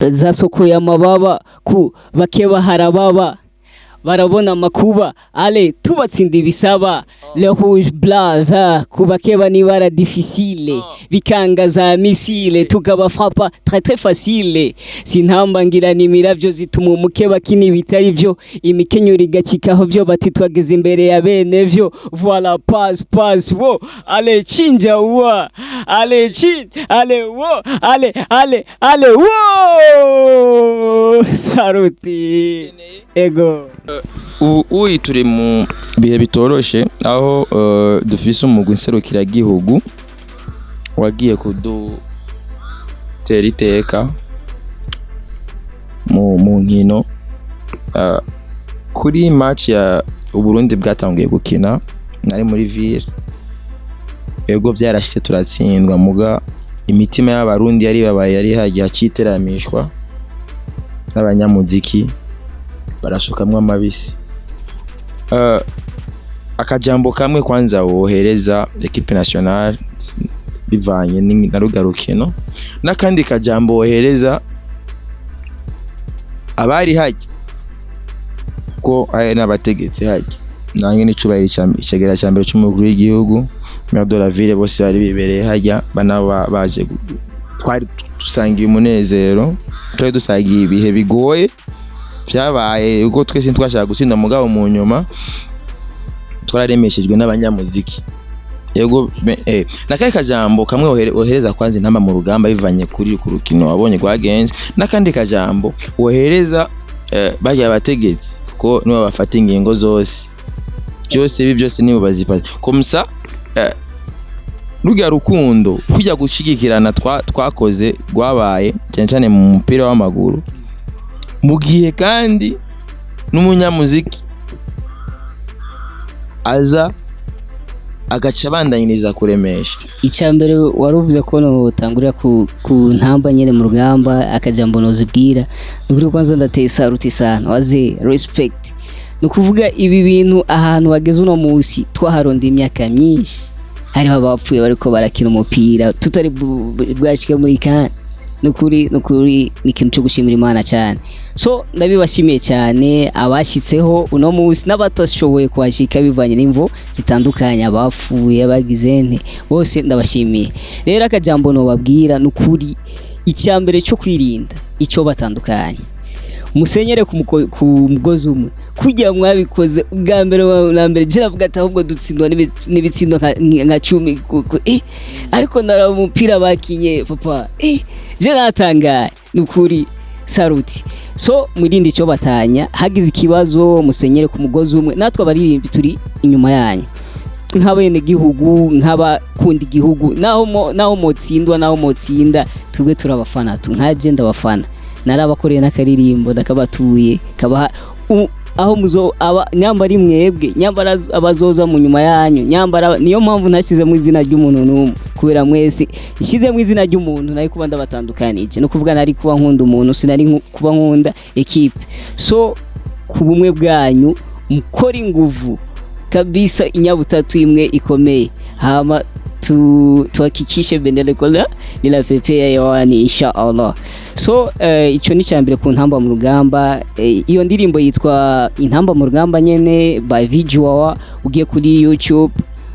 Zasokoye amababa ku bakeba, harababa barabona amakuba ale tubatsinda ibisaba le rouge, blanc, vert ku bakeba nibara difficile, bikanga za missile, tukabafrapa très très facile. Sintamba ngira n'imiravyo zituma umukeba kini bitari byo, imikenyero igacikaho byo bati twageze imbere ya bene vyo. Voilà, passe passe, wo ale chinja wa ale chinja ale wo ale ale ale wo saruti ego. Ubu uyi turi mu bihe bitoroshe aho dufise umugwi nserukiragihugu wagiye kudutera iteka mu nkino. Kuri match ya Uburundi bwatanguye gukina, nari muri ville. Ego, byarashitse turatsindwa, muga imitima y'Abarundi yari babaye, yari hagiye haciteramishwa n'abanyamuziki barasukamwo amabisi. Akajambo kamwe kwanza wohereza équipe nationale bivanye na ruga rukino, n'akandi kajambo wohereza abari hajya ko aya n'abategetsi hajya nange n'icubahiro icegera ca mbere c'umukuru w'igihugu, maire de la ville, bose bari bibereye hajya bana baje twari dusangiye umunezero, twari dusangiye ibihe bigoye byabaye ubwo twese ntitwashaka gutsinda, mugabo mu nyuma twararemeshejwe n'abanyamuziki. Yego, nakahe kajambo kamwe wohereza kwanza Intamba mu Rugamba bivanye kuri ku rukino wabonye rwagenze, n'akandi kajambo wohereza barya abategetsi ko nibo bafata ingingo zose, byose ibi byose nibo bazifata comme ça, rurya rukundo kujya gushigikirana twakoze rwabaye cyane cyane mu mupira w'amaguru, mu gihe kandi n'umunyamuziki aza agaca abandanyiriza kuremesha? Icya mbere wari uvuze ko notangurira ku Ntamba nyene mu Rugamba, akajambo nozibwira ni ukuri kwanza ndateye saruti sana waze respect. Ni ukuvuga ibi bintu ahantu hageze uno munsi twaharonda imyaka myinshi, hariho abapfuye bariko barakina umupira tutari bwashike muri kan. Nukuri nukuri ni ikintu cyo gushimira Imana cyane. So ndabibashimiye cyane abashyitseho uno munsi n'abatashoboye kuhashika bivanye n'imvo zitandukanye, abapfuye, abagize nte, bose ndabashimiye. Rero akajambo nobabwira nukuri, icya mbere cyo kwirinda icyo batandukanye, musenyere ku mugozi umwe kugira mwabikoze ubwa mbere na mbere. Je navuga ati ahubwo dutsindwa n'ibitsindo nka 10 ariko naraba umupira bakinye papa, je natangaye nukuri, saruti. So mwirinde icyo batanya, hagize ikibazo musenyere ku mugozi umwe. Natwe abaririmbyi turi inyuma yanyu nk'abene gihugu, nk'abakunda igihugu. Naho motsindwa, naho motsinda, twebwe turabafana tu. Nkaje ndabafana, narabakoreye n'akaririmbo ndakabatuye kabaha aho muzo aba nyambara mwebwe, nyambara abazoza mu nyuma yanyu, nyambara. Niyo mpamvu ntashyizemo izina ry'umuntu n'umwe, kubera mwese ishyizemo izina ry'umuntu nari kuba ndabatandukanije, no kuvuga nari kuba nkunda umuntu, sinari kuba nkunda équipe. So ku bumwe bwanyu mukora inguvu kabisa, inyabutatu imwe ikomeye, hama tuhakikishe bendera kola linapepea hewani insha Allah. So ico ni cyambere ku Ntamba mu Rugamba. Iyo ndirimbo yitwa Intamba mu Rugamba nyene by Visual. Ugiye kuri YouTube,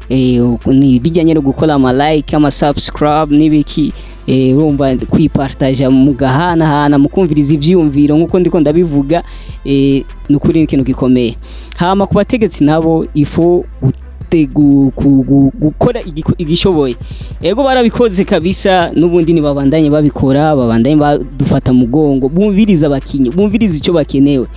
ni bijyanye no gukora ama like, ama subscribe n'ibiki, urumva kwipartaja mugahanahana, mukumviriza ivyiyumviro nkuko ndiko ndabivuga, ni ukuri ni ikintu gikomeye. Hama ku bategetsi nabo ifo gukora igishoboye. Ego, barabikoze kabisa, n'ubundi ntibabandanye babikora, babandanye badufata mugongo, bumviriza abakinyi, bumviriza icyo bakenewe,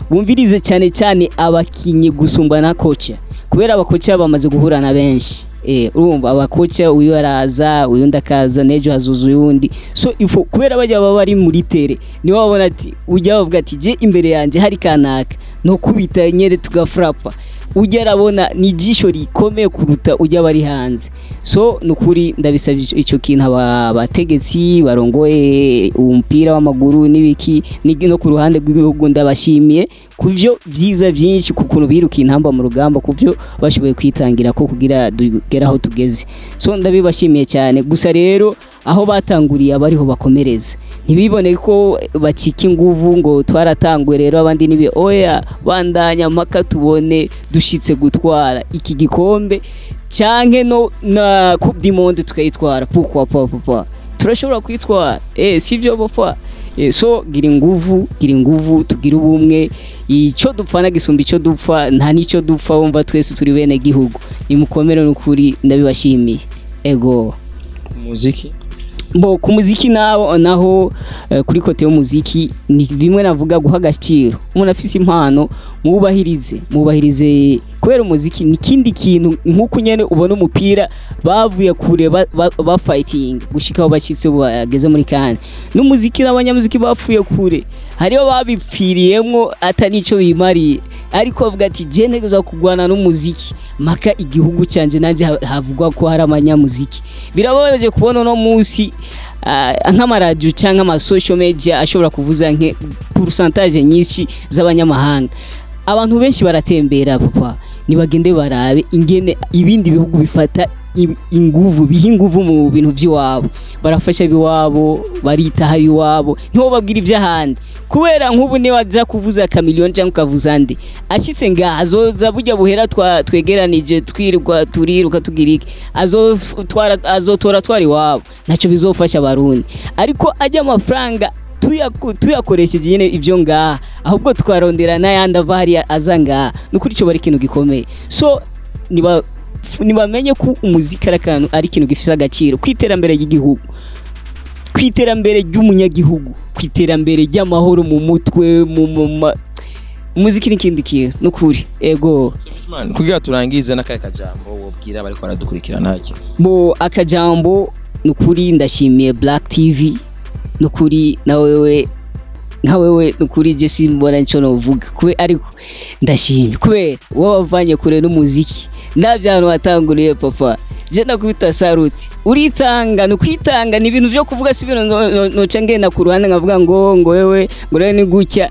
bumvirize cyane cyane abakinyi gusumba na coach, kubera abakoca bamaze guhura na benshi. Urumva abakoca uyu araza, uyundi akaza, n'ejo hazuza uyundi. So ifo kubera bajya baba bari muri terrain nibo babona ati ujya bavuga ati je imbere yanjye hari kanaka no kubita nyere tugafrapa, ujya arabona ni ijisho rikomeye kuruta ujya bari hanze. So nukuri ndabisabye ico kintu abategetsi barongoye umupira w'amaguru n'ibiki no ku ruhande rw'igihugu, ndabashimiye ku byo byiza byinshi, ku kuntu biruka Intamba mu Rugamba, ku byo bashoboye kwitangira ko kugira tugere aho tugeze. So ndabibashimiye cyane. Gusa rero aho batanguriye abariho bakomereza. Ntibibone ko bacika inguvu ngo twaratanguye rero abandi nibi. Oya, bandanya mpaka tubone dushitse gutwara iki gikombe canke no na Coupe du Monde tukayitwara. Pourquoi pas, papa? Turashobora kwitwara, sivyo papa? So gira inguvu, gira inguvu, tugira ubumwe. Ico dupfana gisumba ico dupfa, nta nico dupfa. Wumva twese turi bene gihugu. Nimukomere, n'ukuri ndabibashimiye, ego. Umuziki? Bo ku muziki naho naho, kuri côté y'umuziki ni bimwe navuga, guha agaciro umuntu afise impano, mwubahirize, mwubahirize, kubera umuziki ni ikindi kintu. Nk'uko nyene ubona umupira bavuye kure ba fighting gushika aho bashyitse bageze muri kane, n'umuziki n'abanyamuziki bapfuye kure. Hariho babipfiriyemwo atari ico bimariye, ariko bavuga ati: "Je ntegerezwa kurwana n'umuziki maka igihugu canje nanje havugwa ko hari abanyamuziki." Birababaje kubona uno munsi nk'amaradiyo cyangwa ama social media ashobora kuvuza nke pourcentage nyinshi z'abanyamahanga. Abantu benshi baratembera papa, nibagende barabe ingene ibindi bihugu bifata inguvu, biha inguvu mu bintu by'iwabo, barafasha ibiwabo, baritaha iwabo, ntibo babwira iby'ahandi. Kubera nk'ubu niba aza kuvuza Chameleone cyangwa ukavuza nde ashyitse ngaha, azoza burya buhera twegeranije, twirirwa turiruka tugira iki, azotwara, azotora twara iwabo, ntacyo bizofasha Abarundi. Ariko ajya amafaranga tuyakoresheje nyine ibyo ngaha, ahubwo tukarondera n'ayandi ava hariya aza ngaha, ni ukuri ico bari ikintu gikomeye. So niba nibamenye ko umuziki ari akantu, ari ikintu gifite agaciro ku iterambere ry'igihugu, ku iterambere ry'umunyagihugu, ku iterambere ry'amahoro mu mutwe, mu umuziki n'ikindi kintu, nukuri, ego. Man, kugira turangize, n'akahe kajambo wobwira abariko baradukurikirana haki? Bo akajambo, nukuri ndashimiye Black TV, nukuri na wewe, nka wewe, nukuri je simbona nico novuga kube, ariko ndashimye kubera wowe wavanye kure n'umuziki. Ndavye ahantu watanguriye papa, je ndakubita saruti. Uritanga, ni ukwitanga, ni ibintu vyo kuvuga, si ibintu noca ngenda ku ruhande nkavuga ngo wewe ngo rero ni gutya.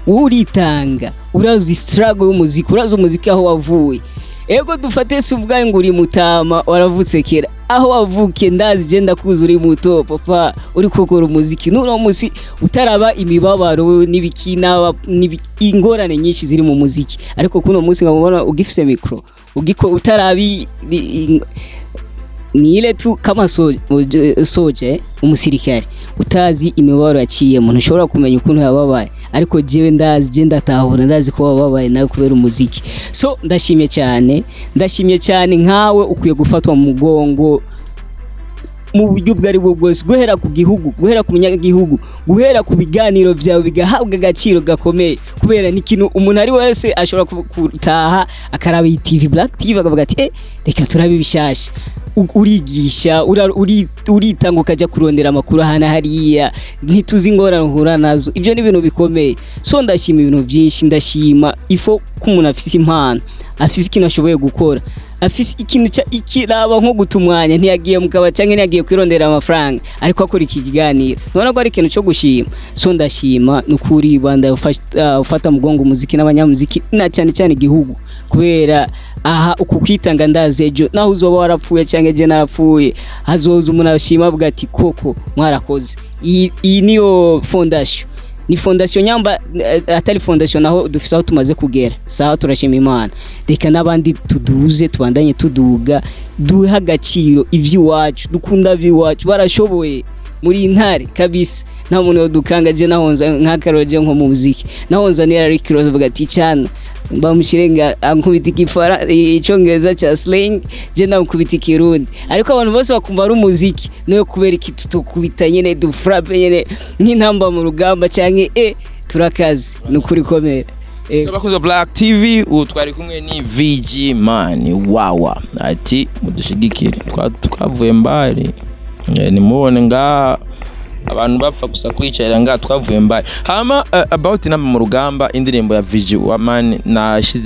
Uritanga, urazi struggle y'umuziki, urazi umuziki aho wavuye. Ego, dufate si ubwawe ngo uri mutama waravutse kera, aho wavukiye ndazi, je ndakuzi uri muto papa, uri gukora umuziki n'uno musi utaraba imibabaro n'ibiki ingorane nyinshi ziri mu muziki. Ariko kuno munsi nkabona ugifise micro ugiko utarabi ni ile tu kama soje, umusirikare utazi imibabaro yaciyemo ntushobora kumenya ukuntu yababaye. Ariko jewe ndazi, je ndatahura, ndazi ko wababaye nawe kubera umuziki. So ndashimye cyane, ndashimye cyane. Nkawe ukwiye gufatwa mu mugongo mu buryo ubwo ari bwo bwose, guhera ku gihugu, guhera ku munyagihugu, guhera ku biganiro byawe bigahabwa agaciro gakomeye, kubera ni ikintu umuntu ari wese ashobora gutaha akaraba iyi TV, Black TV, akavuga ati: "Eh, reka turabe ibishasha." Urigisha, uritanga, ukajya kurondera amakuru hana hariya, ntituzi ingorane uhura nazo. Ibyo ni ibintu bikomeye. So ndashima ibintu byinshi, ndashima ifo ko umuntu afise impano, afise ikintu ashoboye gukora, afise ikintu ikiraba nko guta umwanya, ntiyagiye mu kabari cyangwa ntiyagiye kwirondera amafaranga, ariko akora iki kiganiro, nubona ko ari ikintu cyo gushima. So ndashima nukuri, banda ufata mugongo umuziki n'abanyamuziki na cyane cyane igihugu, kubera aha uku kwitanga, ndazi ejo naho uzoba warapfuye cyangwa ejo narapfuye, hazoza umuntu ashima avuga ati: "Koko mwarakoze." Iyi niyo fondation, ni fondation nyamba atari fondation naho dufise aho tumaze kugera. Sawa, turashima Imana. Reka n'abandi tuduze, tubandanye tuduga, duhe agaciro ivy'iwacu, dukunda ivy'iwacu. Barashoboye muri intare kabisa, nta muntu yodukanga. Je nahonza nk'akaroje nko mu muziki, nahonza ni Rick Ross avuga ati: "Cyana bamushyire nga ankubita igifara icyongereza cya slang, je ndamukubita ikirundi," ariko abantu bose bakumva ari umuziki. Niyo kubera iki tutukubita nyene, dufrappe nyene nk'intamba mu rugamba, canke turakaze, ni ukuri komera. Abakunzi ba Black TV, ubu twari kumwe ni VG Man Wawa, ati mudushigikire. Twavuye mbali. Nimubone nga abantu bapfa gusa kwicarira nga, twavuye mbali. Hama about inama mu rugamba, indirimbo ya VG wa Man,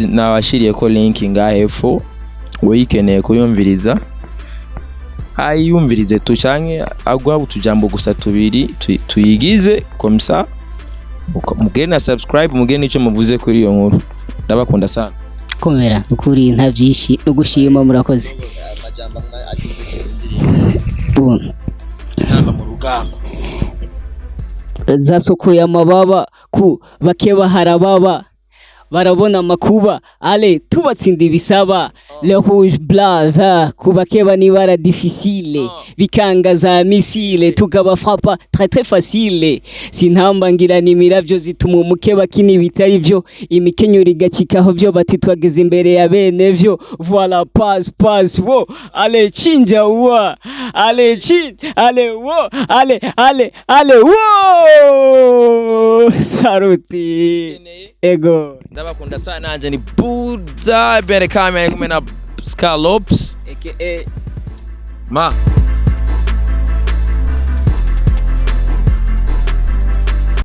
nabashiriye ko link nga hepfo, uyikeneye kuyumviriza ayumvirize tu, canke agwa utujambo gusa tubiri tuyigize comme ça. Mugende na subscribe, mugende n'ico muvuze kuri iyo nkuru. Ndabakunda sana. Komera, ukuri nta byinshi no gushima, murakoze. Amajambo amwe agize ku ndirimbo. Bon. Intamba mu rugamba. Zasokoye amababa ku bakeba, harababa barabona amakuba, ale tubatsinda ibisaba. Le rouge, blanc, vert, ku bakeba nibara difficile, bikanga za missile, tukabafrapa très très facile. Sintamba ngira n'imiravyo zituma umukeba kini bitari byo, imikenyero igacikaho byo, bati twageze imbere ya bene vyo. Voilà, passe passe, wo ale chinja wa ale chinja ale wo ale ale ale wo saruti ego. Ndabakunda sana, nanje ni Buda Bene Kamera kumwe na Scallops aka ma.